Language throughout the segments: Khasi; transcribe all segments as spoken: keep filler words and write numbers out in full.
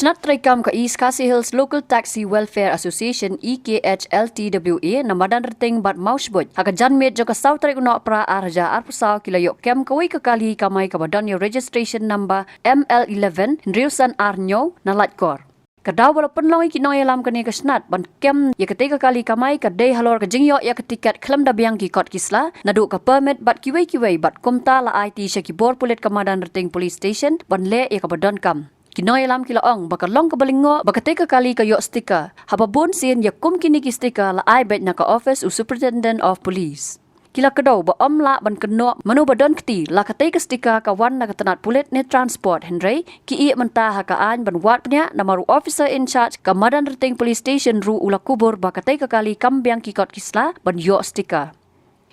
Shnat treikam ka East Khasi Hills Local Taxi Welfare Association, E K H L T W A, na Madanrting bad Mawshbuit, ha ka janmiet jong ka saw tarik u Nohprah ar hajar arphew saw, ki la ïoh kem kawei ka kali kamai kaba don ïa registration number M L eleven hynriew san ar hynñiew na Laitkor. Ka daw ba la pynlong ïa ki nongïalam kane ka shnat ban kem ïa katei ka kali kamai ka dei halor ka jingïoh ïa ka tiket khlem da biang ki kot ki sla, naduh ka permit bad kiwei kiwei, bad kumta la aiti sha ki bor pulit ka Madanrting Police Station ban leh ïa kaba donkam. Ki nongïalam ki la ong ba ka long kaba lyngngoh ba katei ka kali ka ïoh sticker, haba bun sien ïa kum kine ki sticker la ai beit na ka office u Superintendent of Police. Ki la kdew ba ym lah ban kynnoh mano ba don kti, la katei ka sticker ka wan na ka tnat pulit ne transport, hynrei ki ïeh mynta ha ka aiñ ban wad bniah, namar u officer in charge ka Madanrting Police Station ruh u la kubur ba katei ka kali kam biang ki kot ki sla ban ïoh sticker.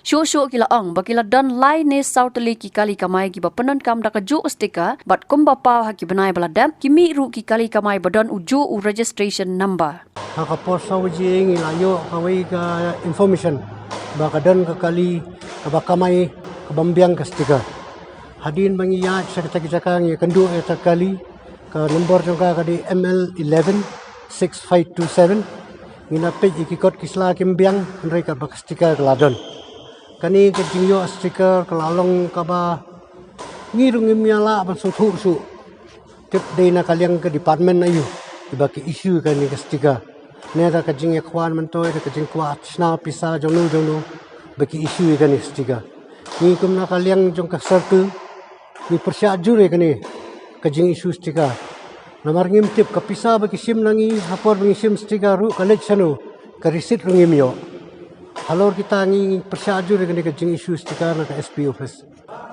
Shuh shuh ki la ong ba ki la don lai ne saw tylli ki kali kamai kiba pyndonkam da kajuh ka sticker, bad kumba paw ha ki bnai ba la dep, ki mih ruh ki kali kamai ba don ujuh u registration number. Ha ka por saw baje ngi la ïoh kawei ka information ba ka don ka kali kaba kamai kaba ym biang ka sticker. Hadien ba ngi ïaid sha kata ka jaka ngi ïakynduh ïa kata ka kali, ka nombor jong ka ka dei M L eleven six five two seven. Ngi la peit ïa ki kot ki sla kim biang, hynrei katba ka sticker ka la don. Kane ka jingïoh sticker ka la long kaba ngi ruh ngim ïa lah ban sngewthuh shuh. Tip dei na ka liang ka department aiu iba ki issue kane ka sticker. Ne da ka jingïakhwan myntoi da ka jingkwah shna pisa jongno jongno ba ki issue kane ka sticker. Ngi kum na ka liang jong ka circle ngi pyrshah jur ïa kane ka jing issue sticker. Namar ngim tip ka pisa ba ki shim na ngi ha por ba ngi shim sticker ruh ka leit shano, ka receipt ruh ngim ïoh. Halor kita ngi, ngi pyrshah jur ïa kane ka jing issue sticker na ka S P office.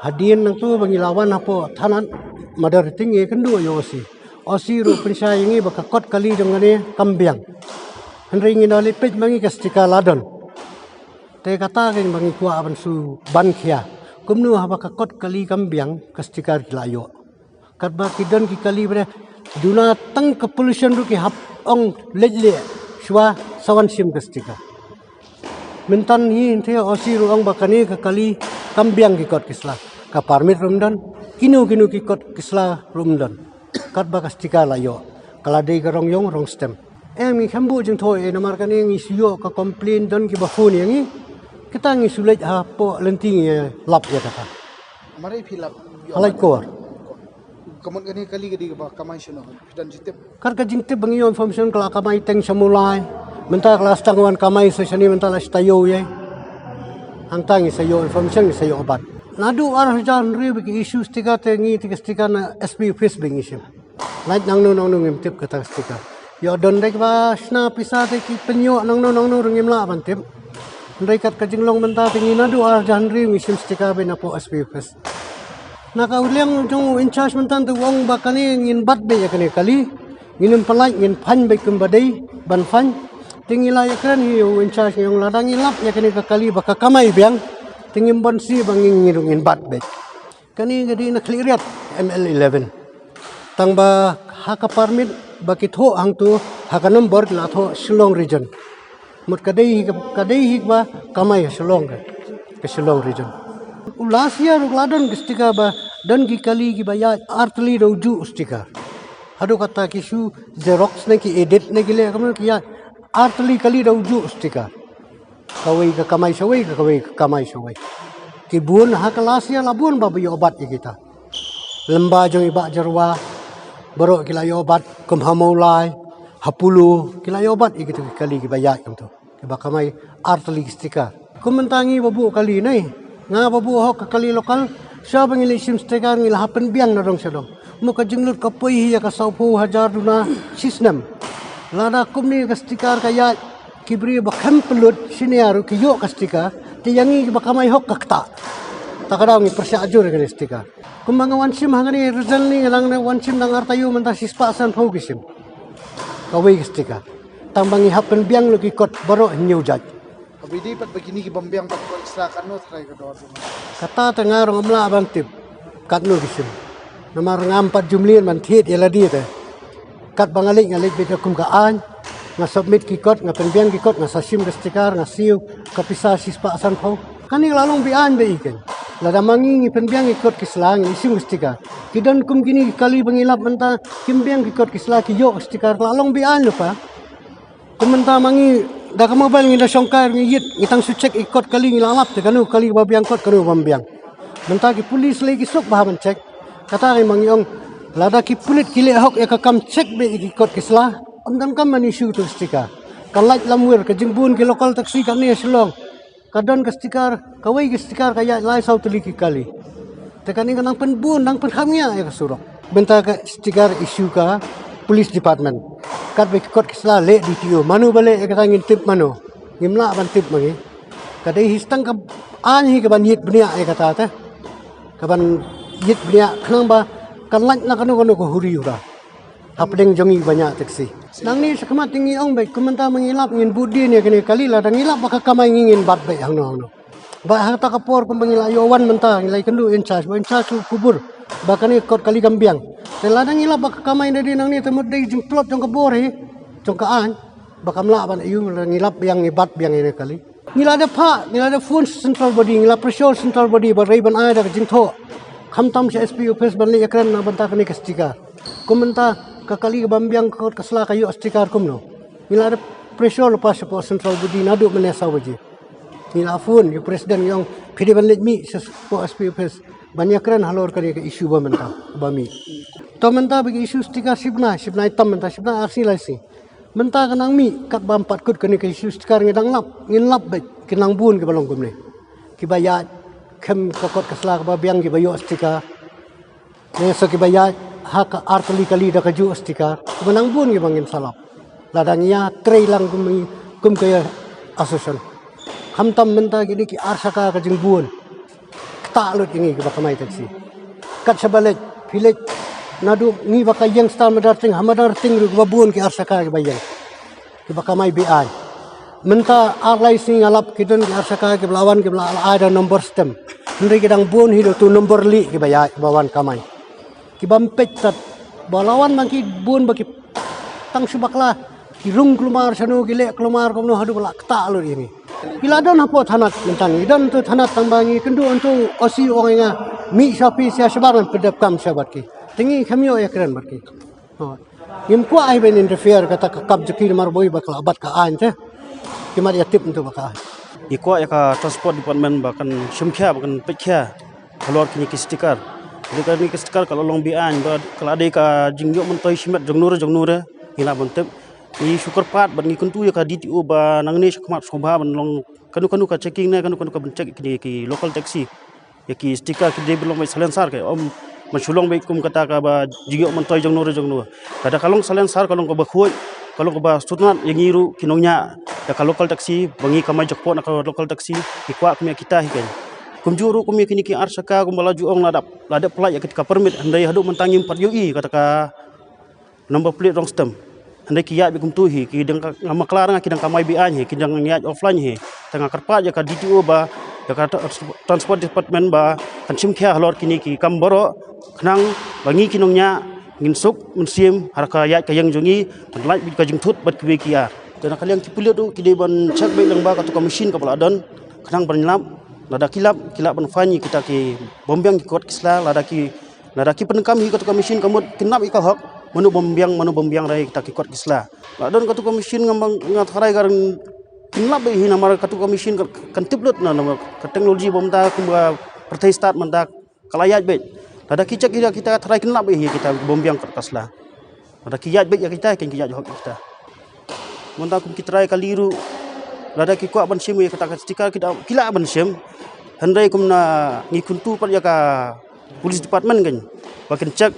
Hadien nangtu ba ngi la wan hapoh thanat Madanrting ngi ïakynduh ïa u O C. O C ruh pynshai ïa ngi ba ka kot kali jong kane kam biang. Hynrei ngi la leit peit ma ngi ka sticker la don. Te kata kein ba ngi kwah ban shu ban khia. Kumno haba ka kot kali kam biang ka sticker ki la ïoh. Katba ki don ki kali ba dei duna tang ka pollution ruh ki hap ong leit leh shuwa sa wan shim ka sticker. Mynta hi hynrei O C ruh ong ba kane ka kali kam biang ki kot ki sla. Ka permit ruh ym don, kino kino ki kot ki sla ruh ym don. Katba ka sticker la ïoh, ka la dei ka rong ïong rong stem. Em, ngi khlem buh jingthoh ei namar kane ngi shu ïoh ka complain, don kiba phone ïa ngi. Kita ngi shu leit hapoh lynti ngi lap ïa kata. Mare phi lap ïoh. Ha Laitkor. Ka mut kane ka kali ka dei kaba kamai shano, phi don jingtip? Kat ka jingtip ba ngi ïoh information ka la kamai teng sha Mawlai. Mynta ka la sdang wan kamai sa shane, mynta la shu taïew ïa. Hangta ngi sa ïoh information, ngi sa ïoh bat. Naduh ar hajar hynriew ba ki issue sticker te ngi te ka sticker na S P office ba ngi shim. Lait nangno nangno ngim tip kata ka sticker. Ïoh don dei ba shna pisa te ki pynïoh nangno nangno ruh ngim lah ban tip. Hynrei kat ka jinglong mynta te ngi naduh ar hajar hynriew ngi shim sticker beit napoh S P office. Na ka liang jong u in charge mynta te u ong ba kane ngin bat beit ïa kane kali. Ngin ym pynlait, ngin fine beit kumba dei ban fine. Te ngi la ïakren hi u in charge ngi ong lada ngi lap ïa kane ka kali ba ka kamai biang, te ngim bun shuh ba ngi, ngi ruh ngin bat beit. Kane ka dei na Khliehriat M L eleven. Tang ba ha ka permit ba ki thoh hangto ha ka nombor ki la thoh Shillong region. Mut ka dei hi ka, ka dei hi ba kamai ha Shillong ka, ka Shillong region. U last year ruh ka la don ka sticker ba don ki kali kiba ïaid ar tylli da ujuh u sticker. Haduh kata ki shu xerox ne ki edit ne ki leh kumno ki ïaid ar tylli kali da ujuh u sticker. Kawei ka kamai shawei, ka kawei ka kamai shawei. Ki bun ha ka last year la bun ba ba ïoh bat ïa kita. Lem ba jong i Bah Jyrwa, baroh ki la ïoh bat, kum ha Mawlai, ha Polo, ki la ïoh bat ïa kita ki kali kiba ïaid kumto. Kiba kamai ar tylli ki sticker. Kum mynta ngi ba buh kali ne, nga ba buh hok ka kali local, sha ba ngi leit shim sticker ngi la hap pynbiang na dong sha dong. Mo ka jinglut ka poi hi ïa ka sawphew hajar duna shi snem. Lada kumne ka sticker ka ïaid ki briew ba khlem pynlut, shane ruh ki ïoh ka sticker, te ïa ngi kiba kamai hok ka ktah. Ta ka daw ngi pyrshah jur ïa kane sticker. Kumba nga wan shim ha kane recently nga dang wan shim dang ar taïew mynta shispah sanphew ki shim. Kawei ka sticker. Tang ba ngi hap pynbiang lut ki kot baroh hynñiew jait. Kaba ïadei pat ba kine ki bym biang pat ki kot ki sla, katno tharai ka dor jong ka? Kata te nga ruh ngam lah ban tip katno ki shim. Namar ngam pat ju mlien ban thied ïa lade te. Katba nga leit, nga leit beit kum ka aiñ, nga submit ki kot, nga pynbiang ki kot, nga sa shim ka sticker, nga siew ka pisa shispah sanphew. Kane ka la long be-aiñ ba i kein. Lada ma ngi ngi pynbiang ki kot ki sla, ngi issue sticker. Ki don kum kine ki kali ba ngi lap mynta, kim biang ki kot ki sla, ki ïoh sticker, ka la long beaiñ lypa. Kum mynta ma ngi da ka mobile ngi da shongkai ngi ïit, ngi tang shu check ïa ki kot kali, ngi la lap te kano kali ba biang kot, kano bym biang. Mynta ki pulit lei ki suk bha ban check. Kata ka ma ngi ong, lada ki pulit ki leh hok ïa ka kam check beit ïa ki kot ki sla, ym donkam ban issue tu sticker. Ka lait lamwir, ka jingbun ki local taxi kane ha Shillong, ka don ka sticker, kawei ka sticker ka ïaid lai saw tylli ki kali. Te kane ka nang pynbun, nang pynkham ïa ka surok. Bynta ka sticker issue ka police department. Katba ki kot ki sla leh D T O. Mano ba leh ïa kata ngin tip mano? Ngim lah ban tip ma ngi. Ka dei hi tang ka aiñ hi ka ban ïit bniah ïa kata te. Ka ban ïit bniah khnang ba kan lait na kano kano ka huri hura hapdeng jong ngi ba ñiah taxi. Nangne shakhmat te ngi ong beit, kum mynta ma ngi lap ngin bud dien ïa kane kali, lada ngi lap ba ka kamai ngi, ngin bat beit hangno hangno. Ba ha kata ka por kumba ngi la ïoh wan mynta ngi la ïakynduh in charge, ba in charge u kubur ba kane kot kali kam biang. Te lada ngi lap ba ka kamai, da dei nangne te mut dei jingtlot jong ka bor hi, jong ka aiñ, ba kam lah ban ïoh, ngi lap biang, ngi bat biang ïa kane kali. Ngi la da phah, ngi la da phone central body, ngi la pressure central body ba rei ban ai da ka jingthoh. Khamtam sha S P office ban leit ïakren na bynta kane ka sticker. Kum mynta ka kali ka bym biang kot ka sla ka ïoh sticker kumno? Ngi la da pressure lypa shapoh central body naduh mynne saw baje. Ngi la phone ïa u president, ngi ong phi dei ban leit mih shapoh S P office ban ïakren halor kane ka issue ba mynta ba mih. To mynta ba ki issue sticker shibnai, shibnai tam mynta, shibnai ar sngi lai sngi. Mynta ka nang mih kat bym pat kut kane ka issue sticker, ngi dang lap, ngin lap beit, ki nang bun kiba long kumne. Kiba ïaid khlem ka kot ka sla kaba biang kiba ïoh sticker. Ne sa kiba ïaid ha ka ar tylli kali da kajuh sticker. Kiba nang bun kiba ngin sa lap. Lada ngi ïatrei lang kum, kum ka association. Khamtam mynta kine ki ar shaka ka jingbun. Ktah lut ïa ngi kiba kamai taxi. Kat shaba leit, phi leit naduh ngi ba ka ïeng star Madarting, ha Madarting ruh kiba bun ki ar shaka kiba ïeng, kiba kamai beaiñ. Mynta ar lai sngi nga lap ki don ki ar shaka kiba la wan kiba la ai da nombor stem. Hynrei ki dang bun hi da utu nombor lieh kiba ïaid kiba wan kamai. Ki bym peit tat ba la wan ma ki bun ba ki tang shu bakla, ki rung kulmar shano, ki leh kulmar kumno haduh ba la ktah lut ïa ngi. Ki la don hapoh thanat mynta, ngi don tu thanat tang ba ngi kynduh tu O C u ong ïa nga mih sha phi sha shabar ban pyndep kam sha bad ki. Te ngi khlem ïoh ïakren bad ki. Ngim kwah hi ban interfere kata ka kam jong ki namar ba ka la bat ka aiñ te. Ki mat ïa tip ntu ba ka aiñ. Ngi kwah ïa ka transport department ba kan shim khia, ba kan peit khia halor kine ki sticker. Dei kane ka sticker ka la long beaiñ ba ka la dei ka jingïoh myntoi shimet jong nure jong nure. Ngi lah ban tip. Ngi shu kyrpad bad ngi kyntu ïa ka D T O ba nangne shakhmat sngewbha ban long kano kano ka checking ne kano kano ka ban check kine ki local taxi. Ïa ki sticker ki dei ban long beit silencer, ka ym ban shu long beit kum kata kaba jingïoh myntoi jong nure jong nure. Lada ka long silencer ka long kaba khuid, ka long kaba sngewtynnat ïa ngi ruh ki nongñiah ïa ka local taxi, ba ngi kamai jakpoh na ka local taxi. Ngi kwah kum ïa kita hi kein. Kumjuh ruh kum ïa kine ki ar shaka kumba la ju ong la dep, la dep pyllait ïa ka permit, hynrei haduh mynta ngim pat ïohi kata ka number plate rong stem. Hynrei ki ïaid beit kumtu hi, ki dang ka, nga bakla nga, ki dang kamai beaiñ hi, ki dang ïaid offline hi. Te nga kyrpad ïa ka D T O ba, ïa ka tra-, transport department ba kan shim khia halor kine ki kam baroh, khnang ba ngi ki nongñiah ngin suk mynsiem ha ka ïaid ka ïeng jong ngi, ban lait beit ka jingthut bad kiwei ki ar. Te na ka liang ki pulit ruh ki dei ban check beit lyngba katu ka machine kaba la don, khnang ban lap, lada ki lap, ki lah ban fine ïa kita ki bym biang ki kot ki sla, lada ki Lada ki pyndonkam hi katu ka machine ka mut kin lap ïa ka hok, mano bym biang, mano bym biang, re kita ki kot ki sla. La don katu ka machine nga, nga tharai ka kin lap beit hi namar katu ka machine ka, kan tip lut na, namar ka technology ba mynta kumba pyrthei stad mynta ka la ïaid beit. Lada ki check kita, kita tharai kin lap beit hi kita bym biang kot ka sla. Lada ki ïaid beit ïa kita, kin ki ïaid hok ïa kita. Mynta kum ki trai kali ruh, lada ki kwah ban shim ïa kata ka sticker, ki da, ki lah ban shim. Hynrei kumne ngi kyntu pat ïa ka police department kan, ba kin check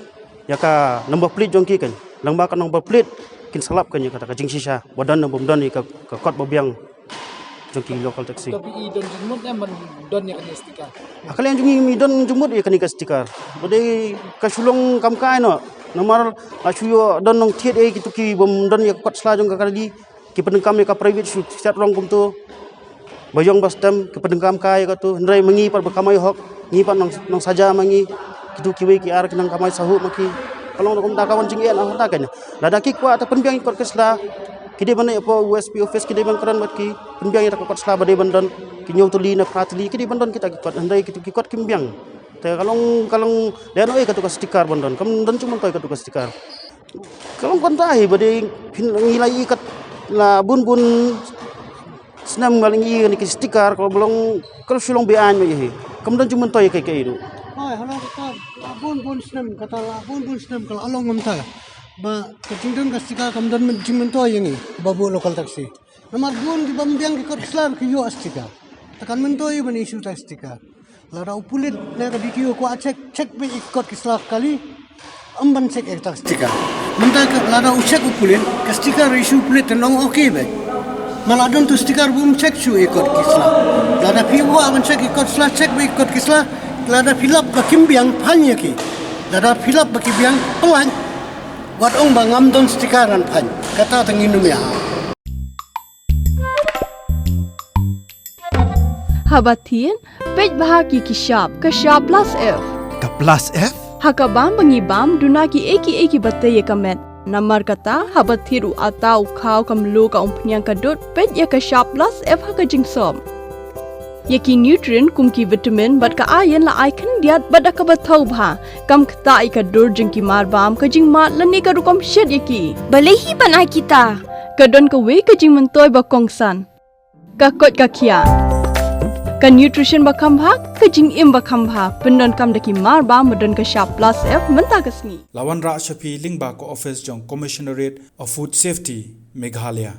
ïa ka number plate jong ki kan. Lyngba ka number plate kin sa lap kan ïa kata ka jingshisha ba don ne bym don ïa ka, ka kot ba biang jong ki local taxi. Ka B E don jingmut ne ban don ïa kane sticker? Ha ka liang jong ngi, ngi don jingmut ïa kane ka sticker. Ba dei ka shu long kam kai noh. Namar la shu ïoh don nongthied ïa kitu ki bym don ïa ka kot sla jong ka kali. Ki pyndonkam ïa ka private shu thied rong kumtu. Ba ïong ba stem, ki pyndonkam kai ïa katu. Hynrei ma ngi pat ba kamai hok, ngi pat nong, nongsaja ma ngi. Kitu kiwei ki ar ki nang kamai sahuh ma ki. Ka long ruh kumta, ka wan jingeh na kata kan. Lada ki kwah te pynbiang ïa ka kot ka sla, ki dei ban leit hapoh U S P office, ki dei ban kren bad ki, pynbiang ïa ka kot sla ba dei ban don. Ki hynñiew tylli ne phra tylli ki dei ban don kita ki kot, hynrei kita ki kot kim biang. Te ka long, ka long, lehnohei katu ka sticker ban don, kam don jingmyntoi katu ka sticker. Ka long kumta hi ba dei phin ngi la ïohi kat la bun bun snem ba la ngi ïohi kane ki sticker, ka long, ka long shu long beaiñ ma ngi hi. Kam don jingmyntoi kaei kaei ruh. Hooid, halor kata la bun bun snem, kata la bun bun snem ka la long kumta. Ba ka jingdon ka sticker kam don jingmyntoi ïa ngi ba buh local taxi. Namar bun ki bym biang ki kot ki sla ki ïoh sticker. Te kan myntoi ban issue ta sticker. Lada u pulit ne ka D T O kwah check, check beit ïa ki kot ki sla kali. Ym ban check ïa ka sticker. Mynta ka lada u check u pulit, ka sticker issue u pulit te nong okay beit. Ma la don tu sticker bym check shuh ïa ki kot ki sla. Lada phi kwah ban check ïa ki kot sla, check beit ïa ki kot ki sla. Lada phi lap ba kim biang, phanh ïa ki. Lada phi lap ba ki biang, pyllait. Wat ong ba ngam don sticker ngan phanh. Kata te ngin ym ïa. Haba thied, peit bha ki ki shap, ka shap plus F. Ka plus F? Ha ka bam ba ngi bam, duna ki ei ki ei ki ba tei ïa ka met. Namar kata, haba thied u atta u khaw ka mluh ka umphniang ka dud, peit ïa ka shap plus F ha ka jingsop. Ïa ki nutrient kum ki vitamin bad ka iron la ai khyndiat bad da kaba thaw bha. Kam ktah ïa ka dur jong ki mar bam, ka jingmad lane ka rukom shet ïa ki. Balei hi ban ai kita? Ka don kawei ka jingmyntoi ba kongsan. Ka koit ka khiah. Ka nutrition ba kham bha, ka jingim ba kham bha. Pyndonkam da ki mar bam ba don ka shap plus F mynta ka sngi. La wanrah sha phi lyngba ka office jong Commissionerate of Food Safety, Meghalaya.